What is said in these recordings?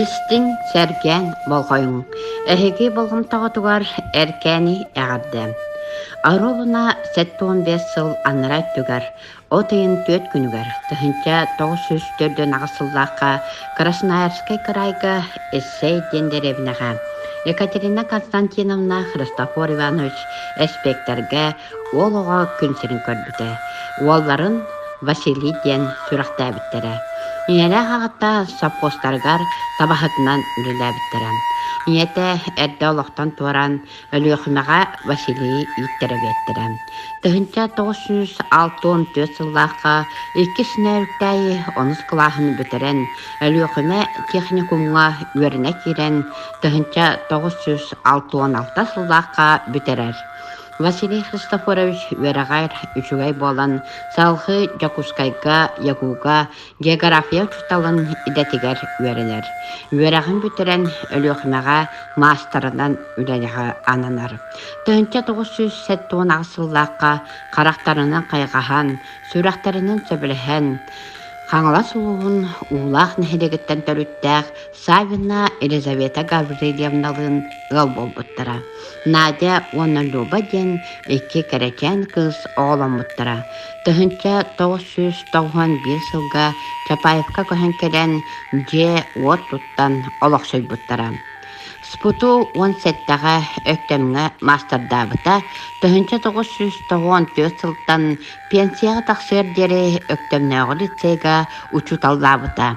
Истиҥ, сэргээн болҕойуҥ, эһиги болҕомтоҕутугар Эркээни эҕэрдэ. Оруобуна 75 сыл анараа өттүгэр от ыйын 4 күнүгэр 1948 сыллаахха Красноярскай кыраайга Эссей диэн дэриэбинэҕэ Екатерина Константиновна Христофор Иванович эспиэктэргэ уол оҕо күн сирин көрбүтэ. Уолларын Василий диэн сүрэхтээбиттэрэ. Ийэлээх аҕата сопхуостарыгар табаһытынан үлэлээбиттэрэ. Ийэтэ эрдэ олохтон туораан Өлүөхүмэҕэ Василийы ииттэрэ биэртэрэ. 1964 сыллаахха иккис Нөөрүктээйи онус кылааһын бүтэрэн, Өлүөхүмэ техникумҥа үөрэнэ киирэн, 1966 сыллаахха бүтэрэр. Василий Христофорович үөрэҕэр үчүгэй буолан, салгыы Дьокуускайга ЯГУ-га география учууталын идэтигэр үөрэнэр. Үөрэҕин бүтэрэн Өлүөхүмэҕэ маастарынан үлэлэһэ ананар. 1978 сыллаахха харахтарынан хайҕаһан, сүрэхтэринэн сөбүлэһэн, Хаҥалас улууһун Уулаах нэһилиэгиттэн төрүттээх Савина Елизавета Гаврильевналыын ыал буолбуттара. Надя уонна Люба диэн икки кэрэчээн кыыс оҕоломмуттара. 1991 сылга Чапаевка көһөн кэлэн дьиэ-уот туттан олохсуйбуттара. СПТУ 17-ҕэ Өктөмҥө маастардаабыта, 1994 сылтан пенсияҕа тахсыар диэри Өктөмнөөҕү лицейгэ учууталлаабыта.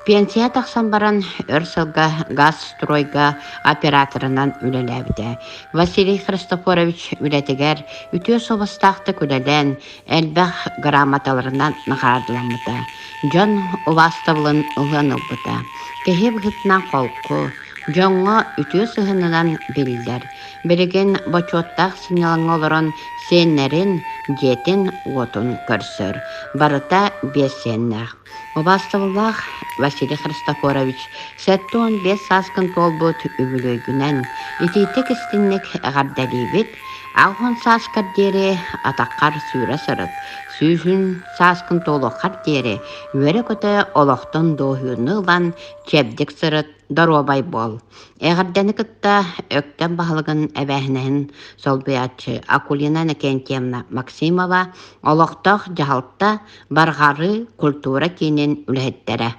Пенсия тахсан баран өр сылга газстройга операторынан үлэлээбитэ. Василий Христофорович үлэтигэр үтүө суобастаахтык үлэлээн, элбэх грамоталарынан наҕараадаламмыта, дьон убаастабылын ылыан ылбыта. Киһи быһыытынан холку, дьоҥҥо үтүө сыһыанынан биллэр. Билигин бочуоттаах сынньалаҥҥа олорон сиэннэрин, дьиэтин-уотун көрсөр. Барыта биэс сиэннээх. Убаастабыллаах Василий Христофорович, 75 сааскын туолбут үбүлүөйгүнэн итиитик-истиҥник эҕэрдэлиибит, 80 сааскар диэри атаххар сүүрэ сырыт, сүүһүн сааскын туолуоххар диэри үөрэ-көтө олохтон дуоһуйууну ылан чэбдик сырыт, доруобай буол. Эҕэрдэни кытта Өктөм баһылыгын эбээһинэһин солбуйааччы Акулина Иннокентьевна Максимова, олохтоох дьаһалта Барҕарыы культура киинин үлэһиттэрэ.